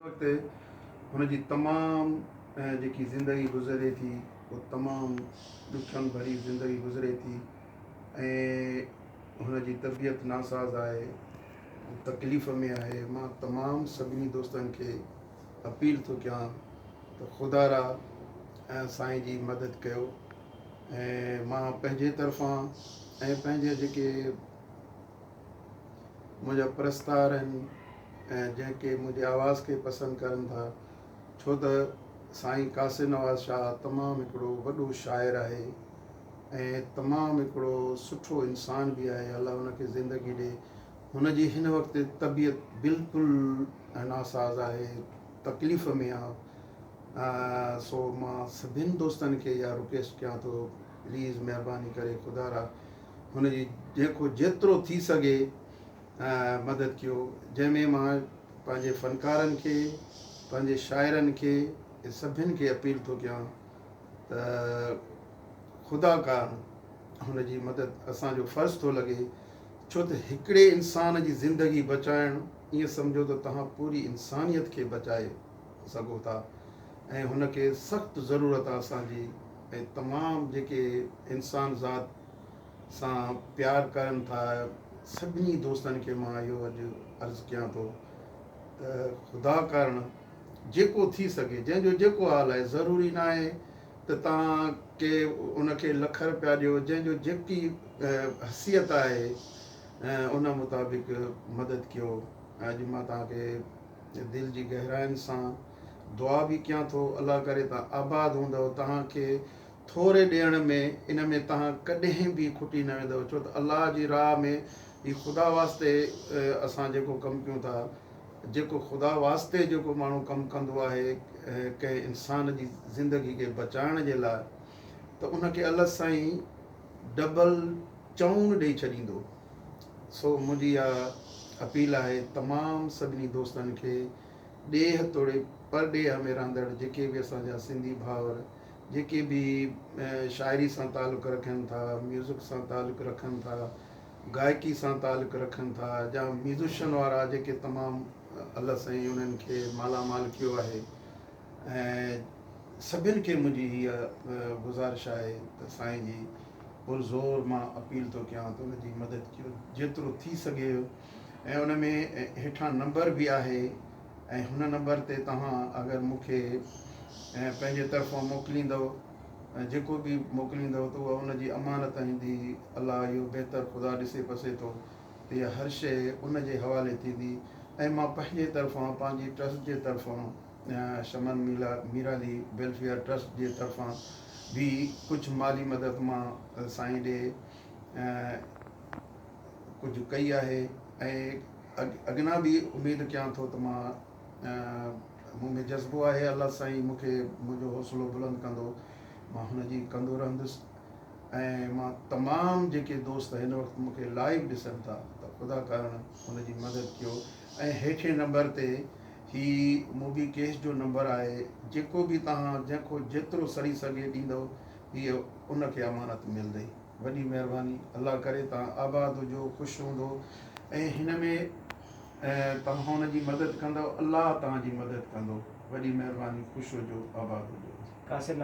وقت هن جي تمام جيڪي زندگي گذري ٿي اها تمام ڏکين ڀري زندگي گذري ٿي ۽ هن جي طبيعت ناساز آهي، هو تڪليف ۾ آهي. مان تمام سڀني دوستن کي اپيل ٿو ڪيان ته خدا را سائين جي مدد ڪيو ۽ مان پنهنجي طرفان ۽ پنهنجي جيڪي منهنجا پرستار آهن ۽ جنهن کي منهنجي آواز کي پسند ڪرن ٿا ڇو ته سائين قاصر نواز شاهه تمام هڪڙو وڏو شاعر آهي ۽ تمام هڪڙو سٺو انسان به آهي الله هن کي زندگي ڏي هن جي هن وقت طبيعت بلڪل ناساز آهي تڪليف ۾ آ سو مان سڀن دوستن کي اها رڪويسٽ ڪيان ٿو پليز مهرباني ڪري خدا را هن جي جيڪو جيترو ٿي سگهي مدد ڪيو جنهن ۾ مان پنهنجي فنڪارن کي پنهنجي شاعرن کي سڀن کي اپيل ٿو ڪيان ته خدا ڪارڻ هن جي مدد اسان جو فرض ٿو لڳي ڇو ته هڪڙي انسان جي زندگي بچائڻ ائين سمجهو ته توهان پوري انسانيت کي بچائي سگهو ٿا ۽ هن کي سخت ضرورت آ اسان جي ۽ تمام جيڪي انسان ذات سان پيار ڪرن ٿا سڀني دوستن کي مان اهو اڄ عرض ڪيان ٿو ته خدا ڪارڻ جيڪو ٿي سگهي جنهن جو جيڪو حال آهي ضروري ناهي ته توهان ڪي ان کي لک رپيا ڏيو جنهن جو جيڪي حثيت آهي ان مطابق مدد ڪيو اڄ مان توهان کي دل جي گهراين سان دعا به ڪيان ٿو الله ڪري توهان آباد هوندؤ توهان کي ٿوري ڏيڻ ۾ ان ۾ توهان ڪڏهن به کٽي نه ويندؤ ڇو ته الله جي راهه ۾ هي خدا واسطي اسان جيڪو ڪم ڪيون ٿا جيڪو خدا واسطي جيڪو ماڻهو ڪم ڪندو آهي ڪنهن انسان جي زندگي کي بچائڻ جي لاء ته ان کي الله سائين ڊبل چئون ڏئي ڇڏيندو سو منهنجي اها اپيل آهي تمام سڀني دوستن کي ڏيهه توڙي پرڏيهه ۾ رهندڙ جيڪي به اسان جا سنڌي ڀائر جيڪي به شاعري سان تعلق رکن ٿا، ميوزڪ سان تعلق رکن ٿا، گائڪي سان تعلق رکن ٿا يا ميوزيشن وارا جيڪي تمام الله سائين انهن کي مالا مال ڪيو آهي ۽ سڀن کي منهنجي هيء گذارش آهي ته سائين جي پرزور مان اپيل ٿو ڪيان ته ان جي مدد ڪيو جيترو ٿي سگهي ۽ ان ۾ هيٺان نمبر به آهي ۽ هن نمبر تي توهان اگر مون کي پنهنجي طرفان موڪليندؤ جيڪو به موڪليندؤ ته اها ان جي امانت هوندي الله اهو بهتر خدا ڏسي پسي ٿو ته اها هر شيء ان جي حوالي ٿيندي ۽ مان پنهنجي طرفان پنهنجي ٽرسٽ جي طرفان شمن ميرالي ويلفيئر ٽرسٽ جي طرفان به ڪجهه مالي مدد مان سائين ڏي ڪجهه ڪئي آهي ۽ اڳنا به اميد ڪيان ٿو ته مان مون ۾ جذبو آهي الله سائين مون کي منهنجو حوصلو بلند ڪندو مان هن جي ڪندو رهندس ۽ مان تمام جيڪي دوست هن وقت مون کي لائيو ڏسن ٿا ته خدا ڪارڻ هن جي مدد ڪيو ۽ هيٺين نمبر تي هي موبي ڪيش جو نمبر آهي جيڪو به توهان جنهن کان جيترو سڙي سگهي ڏيندو هي ان کي امانت ملندي. وڏي مهرباني الله ڪري توهان آباد هجو خوش هوندو ۽ هن ۾ توهان هن جي مدد ڪندو الله توهان جي مدد ڪندو وڏي مهرباني خوش هجو آباد هجو. قاصر.